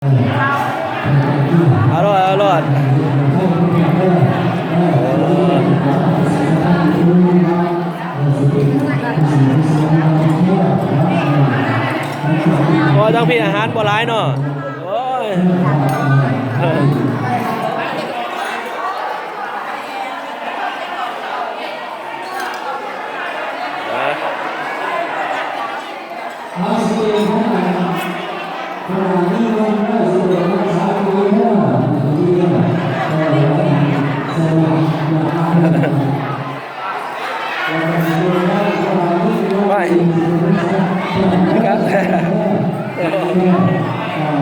ເອົາໂລດ ເອົາໂລດ ໂອ້ຍ ທາງພີ້ອາຫານບໍ່ຫຼາຍເນາະ ໂອ້ຍ. ໄປ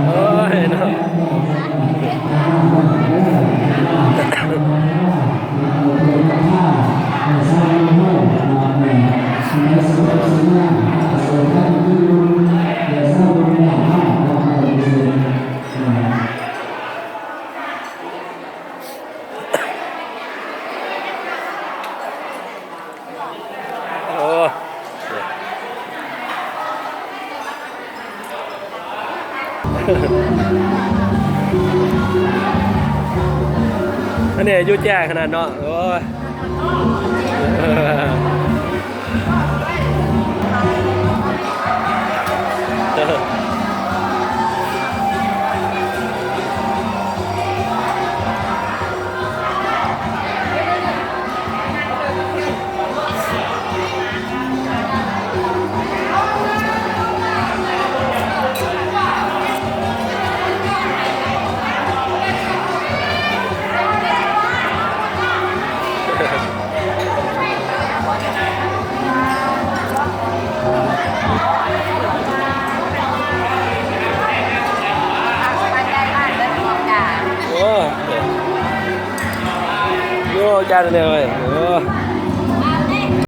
ໂອ້ຍເນາະ ໂອ້ ອັນນີ້ຢູ່ແຈ້ຂະໜາດເນາະ ໂອ້ຍ. ໂອ້ ໂອ້ ຈານແລ້ວເວີ້ຍ ໂອ້.